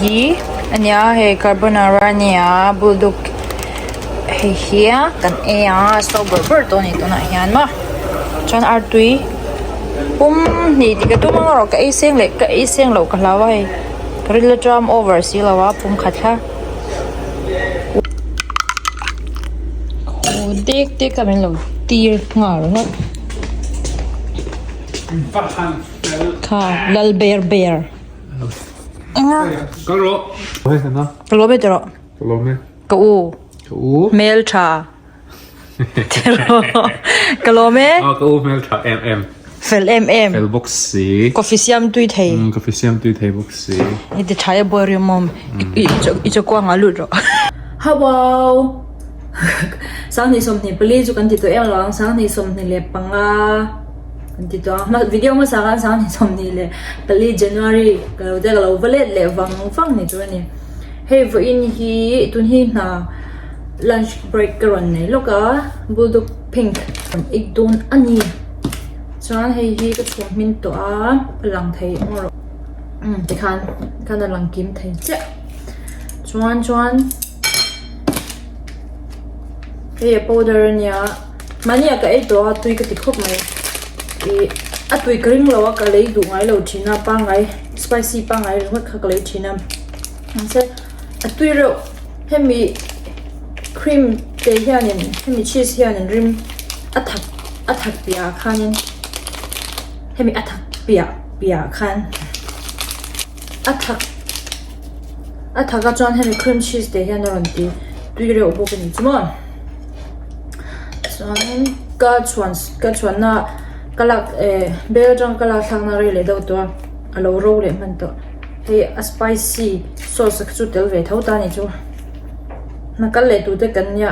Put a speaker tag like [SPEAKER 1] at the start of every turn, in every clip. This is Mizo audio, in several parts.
[SPEAKER 1] hi ania hei carbonara ania bulldog hei hi a kan ei a a so bawrh bawrh tawh a ni tunah hian maw chuan artui pum hnih tih ka tum ang erawh ka ei seng leh ka ei seng loh ka hlau a hei ka ril a tram over si lo a pum khat kha. Khaw dek dek a min lo tir nghal ringawt. Kha lal ber ber. Enga?
[SPEAKER 2] Ka rawh.
[SPEAKER 1] Ka lawm e tiraw.
[SPEAKER 2] Ka lawm e.
[SPEAKER 1] Ka u.
[SPEAKER 2] Ka u.
[SPEAKER 1] Hmel tha. Tiraw. Ka lawm e.
[SPEAKER 2] Ka u hmel tha em em.
[SPEAKER 1] Fel em em.
[SPEAKER 2] Fel bawk si.
[SPEAKER 1] Coffee siam tui thei.
[SPEAKER 2] Coffee siam tui thei bawk si.
[SPEAKER 1] I ti tha e boy rim awm. I chawkuang ah lut rawh. Hello. 2024 chu kan ti tawh em lo ang 2025 kan ti tawh ang video hmasa khan 2024 January ka lo te ka lo va let leh vang vang ni tur a ni hei vawiin hi tun hi hna lunch break ka rawn nei lawk a bulldog pink kan ei dawn a ni chuan hei hi ka chhum hmin tawh a a lang thei ang rawh umm tikhan tikhan a lang kim thei chiah chuan chuan. Hei a powder ania mahni ah ka ei tawh a tui ka ti khawp mai ih a tui ka ring lo a ka lei duh ngai lo thin a pangngai spicy pangngai ringawt kha ka lei thin a mahse a tui reuh hemi cream te hianin hemi cheese hianin rim a thak a thak piah ah khanin hemi a thak piah piah ah khan a thak. A thak a chuan hemi cream cheese te hian a rawn ti tui reuh bawk a ni chu maw chuanin ka chhuan ka chhuanna ka lak eh bel atang ka lak thlakna rei leh deuh tawh a a lo ro leh hman tawh hei a spicy sauce chu tel ve tho ta a ni chu hna kal leh tur te kan nia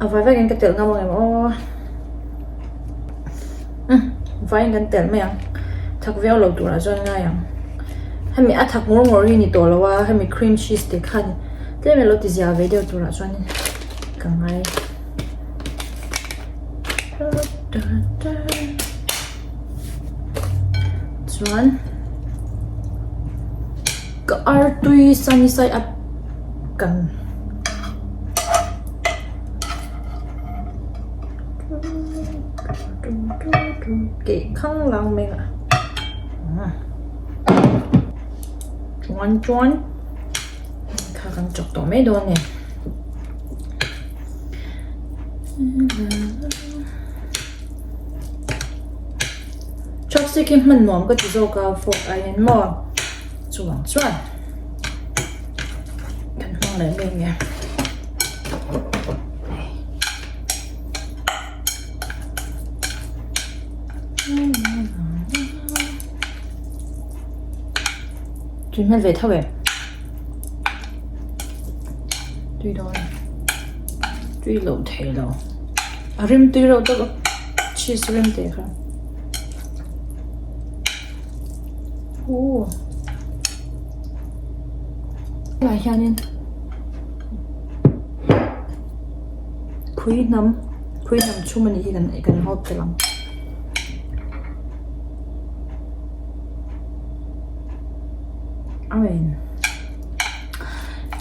[SPEAKER 1] a vai vekin ka telh ngam ang em aw umm vaiin kan telh mai ang thak viau lo turah chuan ngai ang hemi a thak ngawr ngawr hi ni tawh lo a hemi cream cheese te khan tlem ilo ti zia ve deuh turah chuan ka ngai chuan ka artui sunny side up kan. Keh khang lang mai a chuan chuan kha kan chawk tawh mai dawn a ni chopstick hi hman nuam ka ti zawk a fork aiin maw chuvang chuan kan hmang leh mai ang e. Tui hmel ve tho e. Tui dawn. Tui lo thei lo. A rim tui reuh tawp a cheese rim te kha. Ooh. Helai hianin Phui hnam phui hnam chhum anih hi kan kan hawp tel ang. Amen.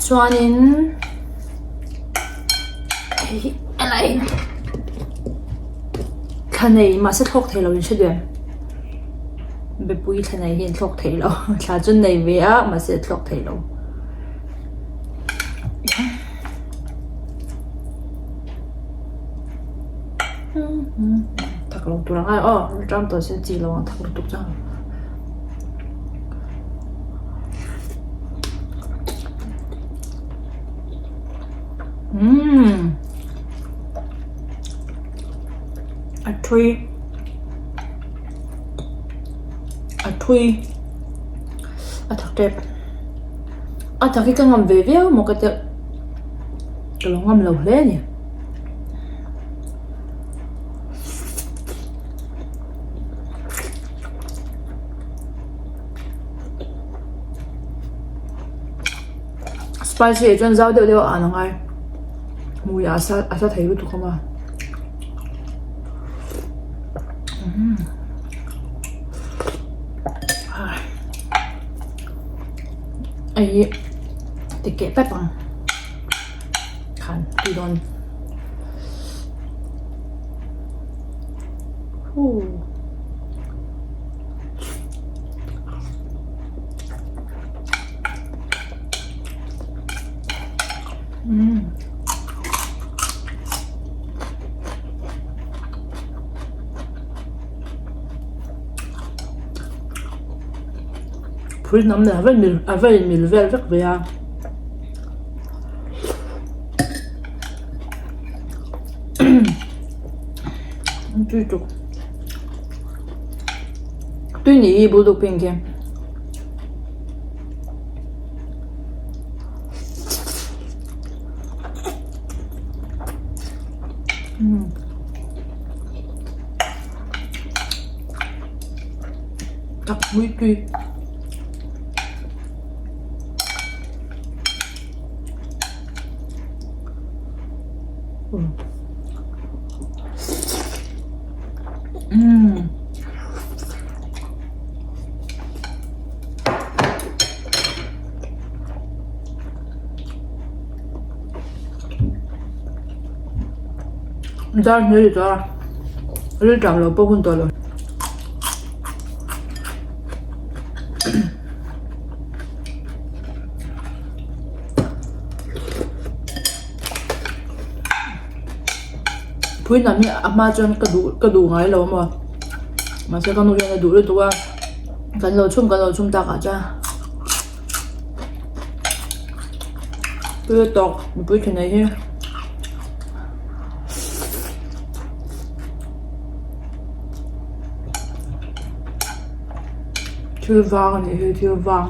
[SPEAKER 1] Chuanin hei hi helai thla nei mahse thlawk thei lo in hre duh em? Bepui thla nei hi an thlawk thei lo thla chu nei ve a mahse thlawk thei lo. Thak lo tur ang a aw ram tawh se chi lo ang thak lutuk chuan. Umm a thui a thui a thak tep. A tak hi ka ngam ve viau maw ka tia ka lo ngam lo hle a ni. Spicy ah chuan zau deuh deuh a an angai hmui ah a sa thei lutuk awm a. Hei hi ti keh pep ang khan tui dawn. Huu. Umm. Phui hnam nen a va inmil a va inmil vel vek ve a. Tui tuk tui ni hi bulldog peng khi. Tak mui tui. Umm. Dar hnuai ri tawh a rilṭam lo pawh hun tawh lo. Phui hnam hi a hma chuan ka duh ka duh ngai lo maw mahse ka nu hian a duh lutuk a kan lo chhum kan lo chhum takah chuan tui a tawk mipui thinei hi. Thil vang a nih hi thil vang.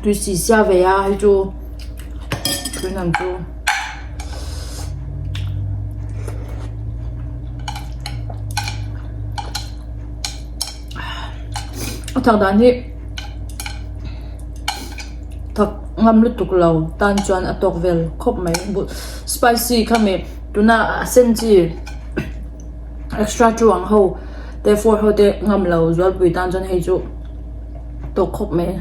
[SPEAKER 1] Tui si sia ve a hei chu tui nam chu. A thak dan hi thak ngam lutuk lo tan chuan a tawk vel khawp mai spicy kha mi tuna a sen chi extra chu ang ho te four ho te ngam lo zualpui tan chuan hei chu tawk khawp mai.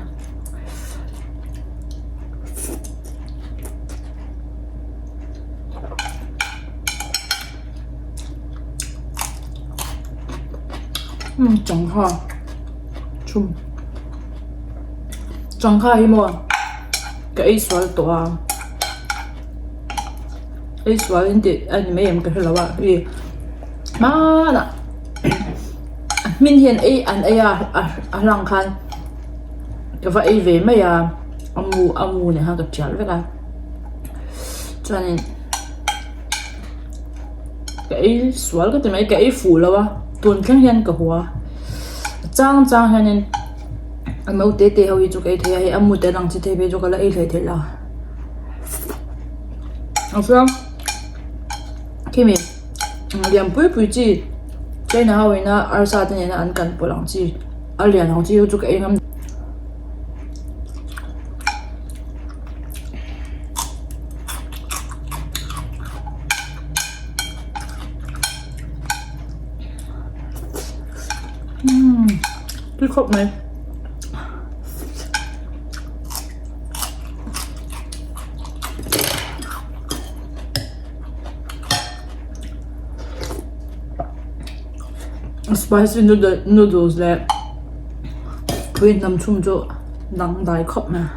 [SPEAKER 1] Changha chhum changha hi maw ka ei sual tawh a ei sual in tih a ni mai em ka hre lo a hei hmanah hmin hian ei an ei a a hlang khan ka va ei ve mai a a mu a mu nen khan ka tial vek a chuanin. Ka ei sual ka ti mai ka ei fuh lo a tun thleng hian ka hua a chang chang hianin a no te te ho hi chu ka ei thei a hei a mut an ang chi thei phei chu ka la ei hlei theih lo a chuan khimi lian pui pui chi china ho ina arsa te nena an kan pawlh ang chi a lian ang chi ho chu ka ei ngam. Tui khawp mai. Spicy noodle noodles leh pui hnam chhum chu dangdai khawp mai.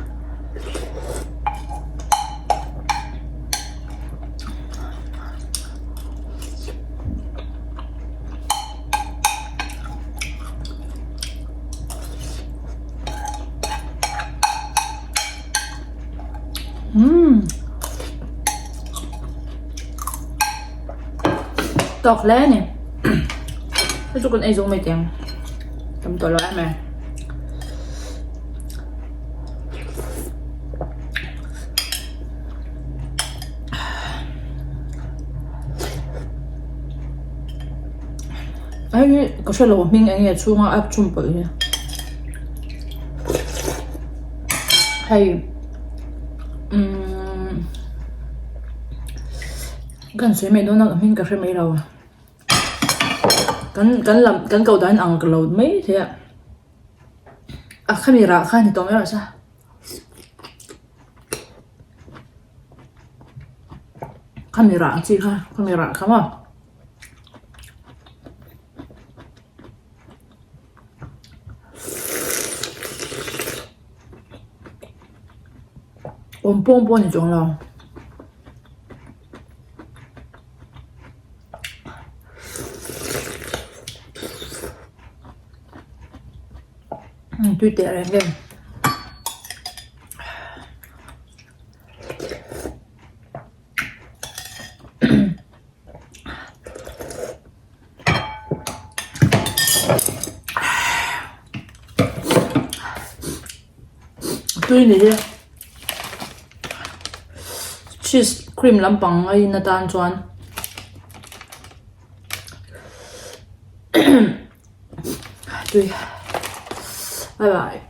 [SPEAKER 1] Umm. Tawk hle a ni. Hei chu kan ei zawng mai teh ang. Tam tawh lo em em. Hei hi ka hre lo hming eng nge chhunga a chhum pawlh hi. Hei umm kan sawi mai dawn a hming ka hre mai lo kan kan lam kan ko dan ang ka lo mai thei a a khami rah kha ni tawh mai rawh se. Khami rah ang chi kha khami rah kha maw. Awm pawng pawh a ni chuang lo. Tui teh reng em. Tui ni hi cheese cream lampang a in atan chuan tui bye bye.